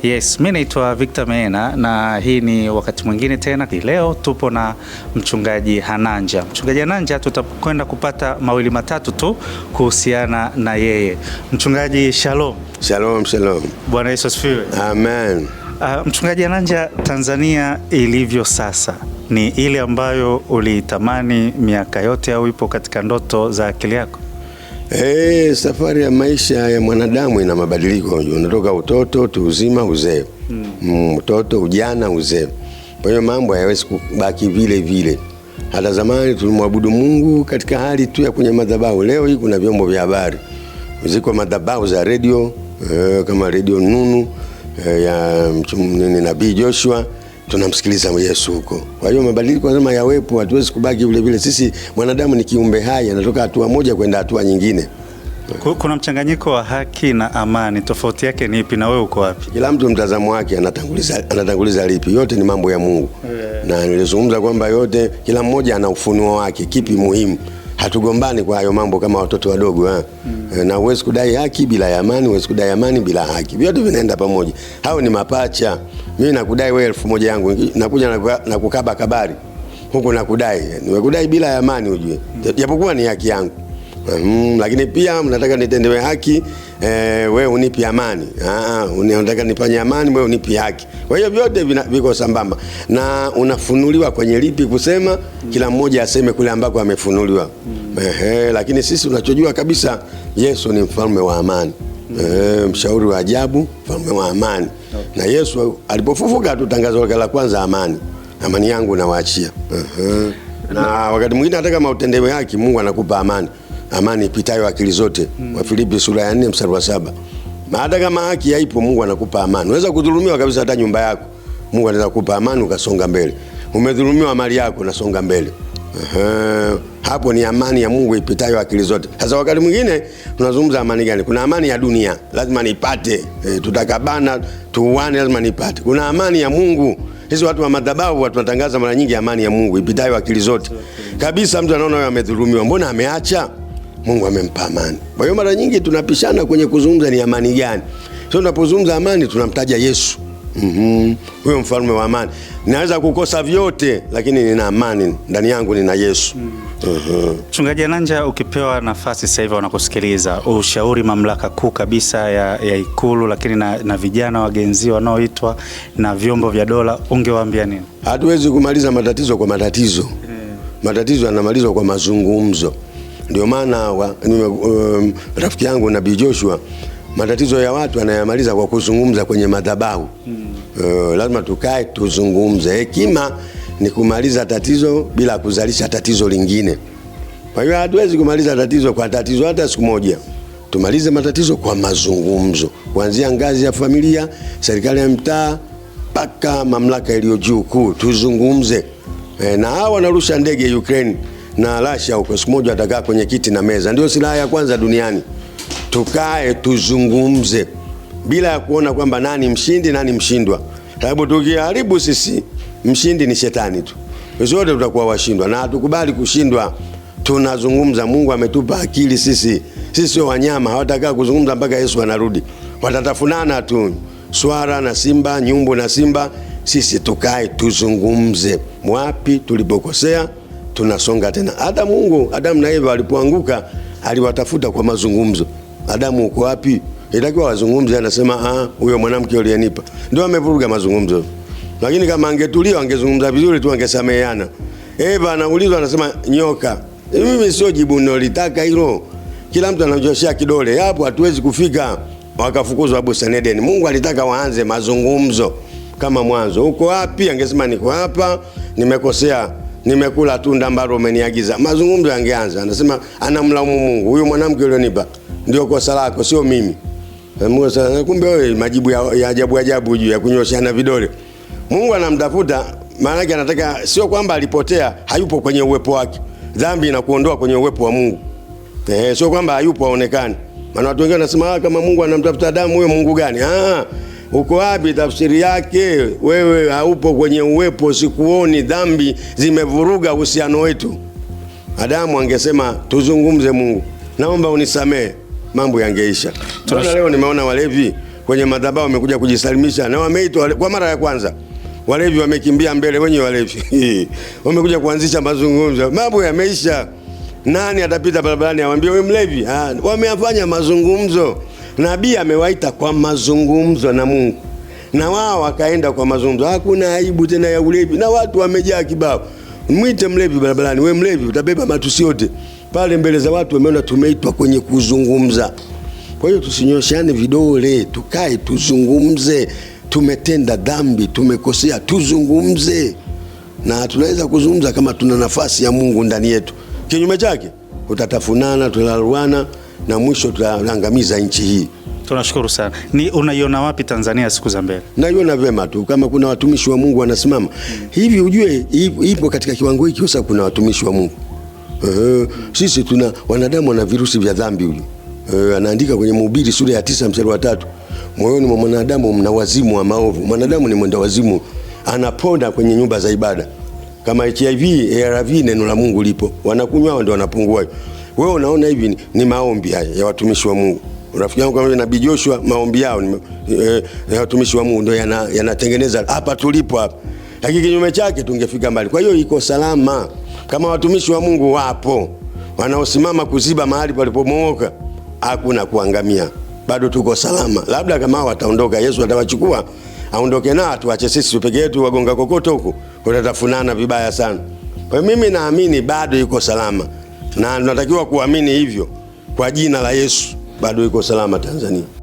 Yes, mi naitwa Victor Meena na hii ni wakati mwingine tena. Leo tupo na mchungaji Hananja. Mchungaji Hananja, tutakwenda kupata mawili matatu tu kuhusiana na yeye. Mchungaji, shalom. Shalom, shalom. Bwana Yesu asifiwe. Amen. Mchungaji Hananja, Tanzania ilivyo sasa ni ile ambayo uliitamani miaka yote au ipo katika ndoto za akili yako? Safari ya maisha ya mwanadamu ina mabadiliko. Unatoka utoto, utu uzima, uzee. Utoto, ujana, uzee. Kwa hiyo mambo hayawezi kubaki vile vile. Hata zamani tulimwabudu Mungu katika hali tu ya kwenye madhabahu. Leo hii kuna vyombo vya habari. Ziko madhabahu za redio, kama redio Nunu ya Nabii Joshua, tunamsikiliza Yesu huko. Kwa hiyo mabadiliko lazima yawepo, hatuwezi kubaki vile vile. Sisi mwanadamu ni kiumbe hai, anatoka hatua moja kwenda hatua nyingine. Kuna mchanganyiko wa haki na amani, tofauti yake ni ipi na wewe uko wapi? Kila mtu mtazamo wake anatanguliza lipi. Yote ni mambo ya Mungu. Yeah. Na nilizungumza kwamba yote, kila mmoja ana ufunuo wake, kipi muhimu. Hatugombani kwa hayo mambo kama watoto wadogo. Na huwezi kudai haki bila ya amani, huwezi kudai amani bila haki. Vyote vinaenda pamoja. Hao ni mapacha. Mimi nakudai wewe 1000 yangu, nakuja na kukaba kabari. Huko nakudai. Nimekudai bila ya amani ujue. Japokuwa ni haki yangu. Lakini pia mnataka nitendewe haki, wewe unipi amani. Unataka nifanye amani, wewe unipi haki. Kwa hiyo vyote viko sambamba. Na unafunuliwa kwenye lipi kusema, kila mmoja aseme kule ambako amefunuliwa. Lakini sisi tunachojua kabisa Yesu ni mfalme wa amani. Mshauri wa ajabu, mfalme wa amani. Okay. Na Yesu alipofufuka tu tangazo lake la kwanza, amani. Amani yangu nawaachia. Na wakati mwingine hata kama utendewe haki, Mungu anakupa amani. Amani ipitayo akili zote. Wafilipi sura ya 4 mstari wa 7. Hata kama haki haipo, Mungu anakupa amani. Unaweza kudhulumiwa kabisa hata nyumba yako, Mungu anaweza kukupa amani ukasonga mbele. Umedhulumiwa mali yako, unasonga mbele. Hapo ni amani ya Mungu ipitayo akili zote. Sasa wakati mwingine tunazungumza amani gani? Kuna amani ya dunia, lazima nipate. Tutakabana, tuuane, lazima nipate. Kuna amani ya Mungu. Sisi watu wa madhabahu tunatangaza mara nyingi amani ya Mungu ipitayo akili zote. Kabisa mtu anaona yeye amedhulumiwa, mbona ameacha? Mungu amempa amani. Kwa hiyo mara nyingi tunapishana kwenye kuzungumza ni amani gani. Sio, tunapozungumza amani tunamtaja Yesu. Huyo mfalme wa amani. Naweza kukosa vyote lakini nina amani ndani yangu, nina Yesu. Mchungaji Hananja, ukipewa nafasi sasa hivi wanakusikiliza, ushauri mamlaka kuu kabisa ya Ikulu, lakini na vijana wagenzi wanaoitwa na vyombo vya dola, ungewaambia nini? Hatuwezi kumaliza matatizo kwa matatizo. Matatizo yanamalizwa kwa mazungumzo. Ndio maana rafiki yangu Nabii Joshua, matatizo ya watu anayamaliza kwa kuzungumza kwenye madhabahu. Lazima tukae tuzungumze. Hekima ni kumaliza tatizo bila kuzalisha tatizo lingine. Kwa hiyo hatuwezi kumaliza tatizo kwa tatizo hata siku moja. Tumalize matatizo kwa mazungumzo, kuanzia ngazi ya familia, serikali ya mtaa mpaka mamlaka iliyo juu kuu, tuzungumze. Na hawa wanarusha ndege Ukraine na Russia huko, siku moja watakaa kwenye kiti na meza. Ndio silaha ya kwanza duniani. Tukae tuzungumze bila ya kuona kwamba nani mshindi nani mshindwa. Sababu tukiharibu sisi, mshindi ni shetani tu. Sisi wote tutakuwa washindwa na hatukubali kushindwa. Tunazungumza, Mungu ametupa akili sisi. Sisi sio wanyama, hawatakaa kuzungumza mpaka Yesu anarudi. Watatafunana tu, swara na simba, nyumbu na simba. Sisi tukae tuzungumze, wapi tulipokosea tunasonga tena. Hata Mungu, Adamu na Eva walipoanguka aliwatafuta kwa mazungumzo. Adamu uko wapi? Ilitakiwa wazungumze, anasema huyo mwanamke uliyenipa. Ndio amevuruga mazungumzo. Lakini kama angetulia angezungumza vizuri tu, angesameheana. Eva anaulizwa anasema nyoka. Mimi sio jibu nilolitaka hilo. Kila mtu ananyoshia kidole. Hapo hatuwezi kufika. Wakafukuzwa bustani Eden. Mungu alitaka waanze mazungumzo kama mwanzo. Uko wapi? Angesema niko hapa, nimekosea, nimekula tunda ambalo umeniagiza. Mazungumzo yangeanza. Anasema anamlaumu Mungu, huyu mwanamke ulionipa ndio kosa lako, sio mimi. Mungu sasa, kumbe wewe majibu ya ajabu ajabu juu ya kunyoshana vidole. Mungu anamtafuta, maana yake anataka, sio kwamba alipotea, hayupo kwenye uwepo wake. Dhambi inakuondoa kwenye uwepo wa Mungu. Sio kwamba hayupo haonekani. Maana watu wengine wanasema kama Mungu anamtafuta Adamu, huyo Mungu gani? Uko wapi? Tafsiri yake wewe haupo kwenye uwepo, sikuoni. Dhambi zimevuruga uhusiano wetu. Adamu angesema tuzungumze, Mungu naomba unisamee, mambo yangeisha. Leo nimeona walevi kwenye madhabahu, wamekuja kujisalimisha na wameitwa kwa mara ya kwanza. Walevi wamekimbia mbele, wenye walevi wamekuja kuanzisha mazungumzo, mambo yameisha. Nani atapita barabarani awambie wewe mlevi? Wameyafanya mazungumzo. Nabii amewaita kwa mazungumzo na Mungu, na wao wakaenda kwa mazungumzo. Hakuna aibu tena ya ulevi, na watu wamejaa kibao. Mwite mlevi barabarani, we mlevi, utabeba matusi yote pale mbele za watu. Wameona tumeitwa kwenye kuzungumza. Kwa hiyo tusinyoshane vidole, tukae tuzungumze. Tumetenda dhambi, tumekosea, tuzungumze, na tunaweza kuzungumza kama tuna nafasi ya Mungu ndani yetu. Kinyume chake utatafunana, tutaruana na mwisho tutaangamiza nchi hii. Tunashukuru sana. Ni unaiona wapi Tanzania siku za mbele? Naiona vema tu kama kuna watumishi wa Mungu wanasimama hivi, ujue ipo katika kiwango hiki sasa. Kuna watumishi wa Mungu sisi tuna wanadamu wana virusi vya dhambi huyu. Anaandika kwenye Mhubiri sura ya 9 mstari wa 3, moyoni mwa mwanadamu mna wazimu wa maovu. Mwanadamu ni mwenda wazimu, anaponda kwenye nyumba za ibada. Kama HIV, ARV, neno la Mungu lipo, wanakunywa ndio wanapungua. Wewe unaona hivi ni maombi haya ya watumishi wa Mungu. Rafiki yangu kama Nabii Joshua, maombi yao ya watumishi wa Mungu ndio yanatengeneza hapa tulipo hapa, lakini kinyume chake tungefika mbali. Kwa hiyo iko salama kama watumishi wa Mungu wapo wanaosimama kuziba mahali palipomooka, hakuna kuangamia, bado tuko salama. Labda kama wataondoka, Yesu atawachukua aondoke nao, tuache sisi peke yetu wagonga kokoto huko, tutatafunana vibaya sana. Kwa hiyo mimi naamini bado iko salama, na tunatakiwa kuamini hivyo kwa jina la Yesu, bado iko salama Tanzania.